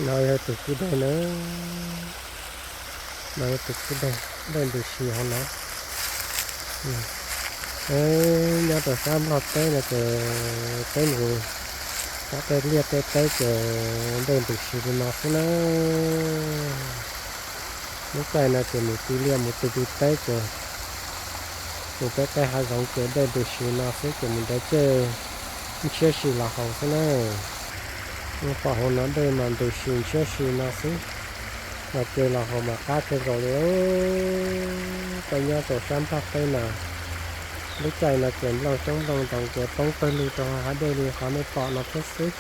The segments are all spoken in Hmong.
No yog tus kwj deg na, no yog tus kwj deg, dej ntws si hauv no. Nyob rau sab Nplog teb no ces peb mus tom tej liaj tej teb ces dej ntws si li no xwb na. Lub caij no ces mus tu liaj mus tu tu teb ces mus peb qeb hav zoov ces dej ntws si no xwb ces mus nrhiav ceg ntshiab si los haus xwb na. Pom hauv no dej mas ntws si ntshiab si no xwb, los ces los haus mas qab kawg nkaus li. Koj nyob rau sab Nplog teb no, lub caij no ces nplooj xyoob nplooj ntoos ces poob pawg lug rau hav dej li qhov nej pom no thiab xwb.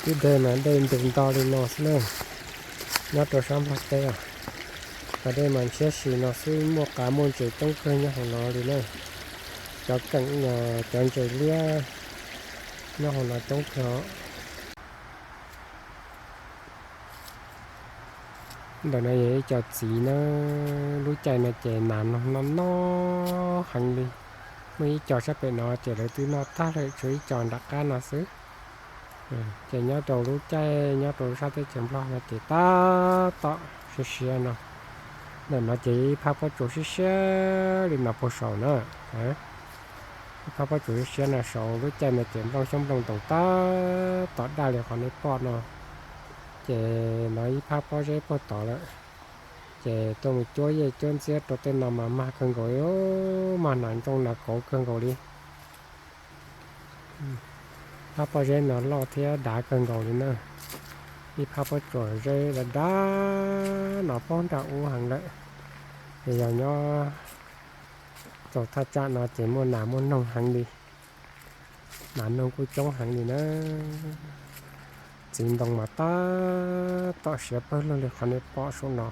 Kwj deg mas dej ntws nto li no xwb na. Nyob rau sab Nplog teb os, cov dej mas ntshiab si no xwb, muaj qav muaj ntses coob kawg nyob hauv no li na. Cov keem, cov ntses liab nyob hauv no coob kawg os. Ntawm no yog ib co txiv na, lub caij no ces nas noog noj noj heev li. Muaj ib co sab pem no ces lawv twb noj tag lawm, tshuav ib co nram qab no xwb. Ces nyob rau lub caij nyob rau sab teb chaws Nplog no ces tab tom siab siab no. Ntawm no ces ib phab pob tsuas siab siab li no puag saud na. Ib phab pob tsuas siab siab no saud, lub caij no ces nplooj xyoob nplooj ntoos tab tom daj li qhov nej pom no. Ces no ib phab pob zeb puag tod lawm, ces tuaj mus cuab yej cuab ntxiab rau tej no mas mag kawg nkaus li, mag nas ntsooj nas kauv kawg nkaus li. Phab pob zeb no loj thiab dav kawg nkaus li na. Ib phab pob tsuas zeb dav dav no poob nram ub heev lawm. Ces yog nyob rau thaj tsam no ces muaj nas muaj noog heev li, nas noog kuj coob heev li na. Txiv ntoo mas tab tom siav pawg lug li qhov nej pom saum no.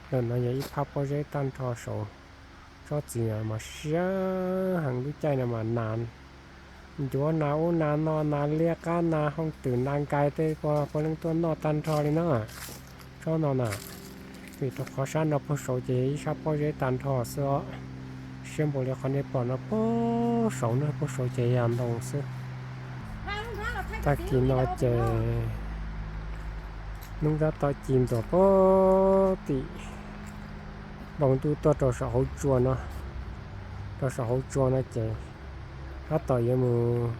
Ntawm no yog ib phab pob zeb tag nrho saud. Tsob txiv mas siab heev, lub caij no mas nas ncuav nas ub nas no, nas liab qab nas hooj twm nas nkais tej puav leej tuaj noj tag nrho li na. Tsob no na, vim rau qhov sab no puag saud ces yog ib sab pob zeb tag nrho xwb os. Siab npaum li qhov nej pom no puag saud na, puag saud ces yog ntoo xwb. Tag kis no ces hnub tab tom ci ntuag puag tim npoo ntuj tuaj rau saum hauv tsua no, rau saum hauv tsua no ces tab tom yuav mus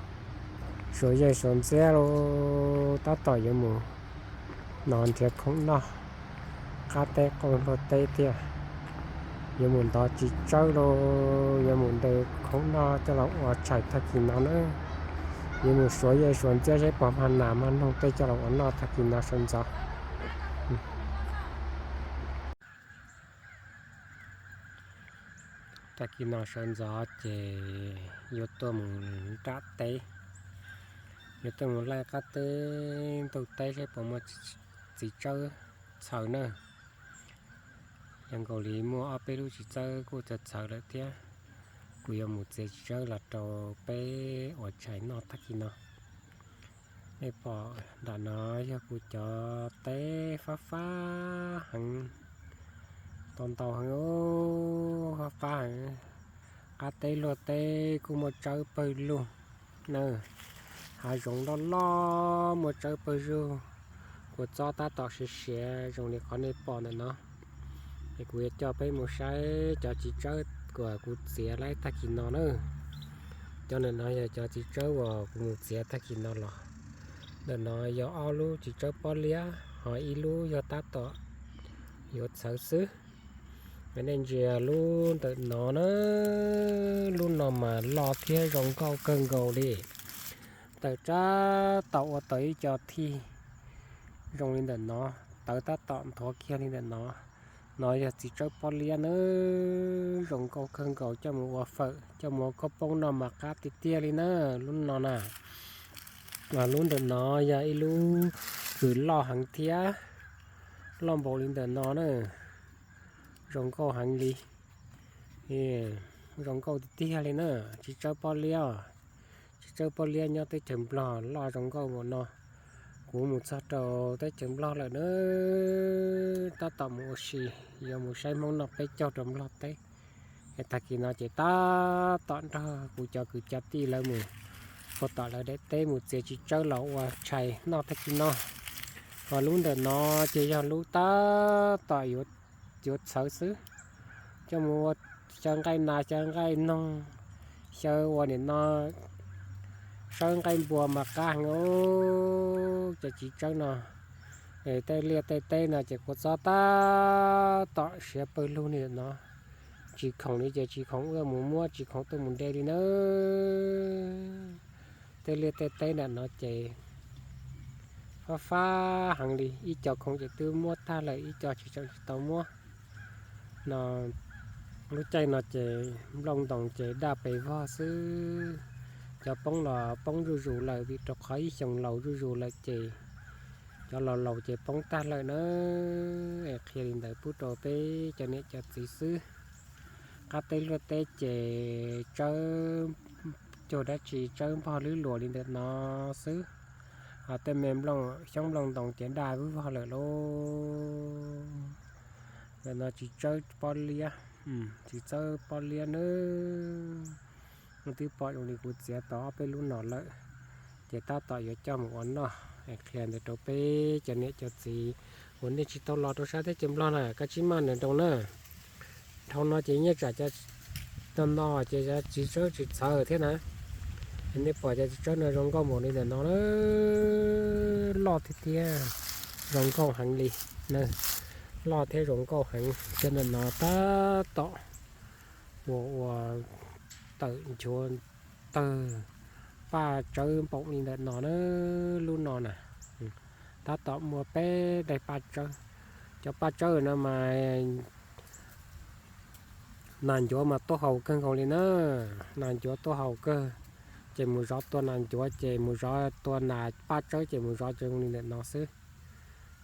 suav yej suav ntxiab lauj, tab tom yuav mus no nrhiav khoom noj, qab teb qaum luag teb thiab. Yuav mus ntov txiv tsawb lauj, yuav mus ntes khoom noj coj los ua tshais tag kis no na. Yuav mus suav yej suav ntxiab seb puas mag nas mag noog tej coj los ua noj tag kis no sawv ntxov. Tag kis no sawv ntxov ces yuav tuaj mus nram teb, yuav tuaj mus laij qab teb ntug teb seb puas muaj txiv tsawb txhaws na. Yog nkaus li muaj ob peb lub txiv tsawb kuj txhaws txhaws lawm thiab. Kuv yuav mus txiav txiv tsawb los rau peb ua tshais noj tag kis no. Nej pom nram no yog kuv cov teb fab fab heev, tau ntau heev, fab fab heev. Qab teb luag teb kuj muaj tsawb pawg lug na, hav zoov loj loj muaj tsawb pawg lug. Kua txob tab tom siav siav zoo li qhov nej pom ntawm no. Es kuv yuav coj peb mus saib cov txiv tsawb uas kuv txiav laib tag kis no na. Cov ntawm no yog cov txiv tsawb uas kuv mus txiav tag kis no los. Ntawm no yog ob lub txiv tsawb pob liab, ho ib lub yog tab tom yuav txhawv xwb. Nej ntsia lub ntawm no na, lub no mas loj thiab zoo nkauj kawg nkaus li. Tawm tsab tom ua tau ib co thij zoo li ntawm no, tawv tab tom nthuav kiag li ntawm no. No yog txiv tsawb pob liab na, zoo nkauj kawg nkaus, coj mus ua fawm, coj mus ua khaub poob noj mas qab tiag tiag li na, lub no na. Lub ntawm no yog ib lub kws loj heev thiab, loj npaum li ntawm no na, zoo nkauj heev li. Zoo nkauj tiag tiag li na, txiv tsawb pob liab. Txiv tsawb pob liab nyob teb chaws Nplog loj zoo nkauj npaum no. Kuv mus txog rau teb chaws Nplog lawm na, tab tom mus ua si, yuav mus saib Hmoob noj peb caug rau Nplog teb. Tag kis no ces tab tom nrog kuv cov kwv cov tij lawv mus puag tom lawv daim teb mus txiav txiv tsawb los ua tshais noj tag kis no. Ho lub ntawm no ces yog lub tab tom yuav txhawv xwb, coj mus ua xyaw nqaij nas xyaw nqaij noog, xyaw ua nim no sawb nqaij npua mas qab heev os. Cov txiv tsawb no, tej liaj tej teb no ces kua txob tab tom siav pawg lug li no, tsis khoom li ces tsis khoom wb mus muab, tsis khoom tuaj mus de li nawb. Tej liaj tej teb ntawm no ces fab fab heev li, ib co khoom ces twb muab tag lawm, ib co tsis tseem tsis tau muab no. Lub caij no ces nplooj ntoos ces daj pes vog xwb. Cov poob los poob zuj zus lawm vim rau qhov ib xyoos laus zuj zus lawm ces cov laus laus ces poob tag lawm na. Es qhia li ntawd pub rau peb cov niam cov txiv xwb. Qab teb luaj teb ces tsawb cuag dab tsi tsawb npog lwb luas li ntawm no xwb. Ho tej me nplooj xyoob nplooj ntoos ces daj vwb vog lawm lauj. Ntawm no txiv tsawb pob liab, txiv tsawb pob liab nawb. Twb pom zoo li kuv txiav tau ob peb lub no lawm, ces tab tom yuav coj mus ua noj. Qhia ntawd rau peb cov niam cov txiv uas nej tsis tau los rau sab teb chaws Nplog na, kav tsij maj nroos na. Dhau no ces nyiaj tsam cov no no ces cov txiv tsawb tsis txhawv thiab na. Nej pom cov txiv tsawb no zoo nkauj npaum li ntawm no na, loj thiab thiab zoo nkauj heev li na, loj thiab zoo nkauj heev. Cov ntawm no tab tom ua ua tawm nchuav tawg paj tsawb npaum li ntawm no na, lub no na. Tab tom muaj peb daim paj tsawb. Cov paj tsawb no mas nas ncuav mas tuaj haus kawg nkaus li na. Nas ncuav tuaj haus kawg, ces mus zov tua nas ncuav ces mus zov tua nas paj tsawb ces mus zov zoo li ntawm no xwb.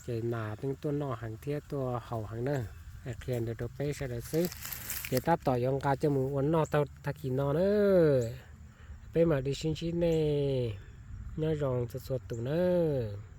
Ces nas yeej tuaj noj heev thiab tuaj haus heev na. Qhia ntawd rau peb sawv daws xwb, ces tab tom yuav nqa coj mus ua noj tag kis no na. Peb mam li sib ntsib nej, nyob zoo txhua txhua tus nawb.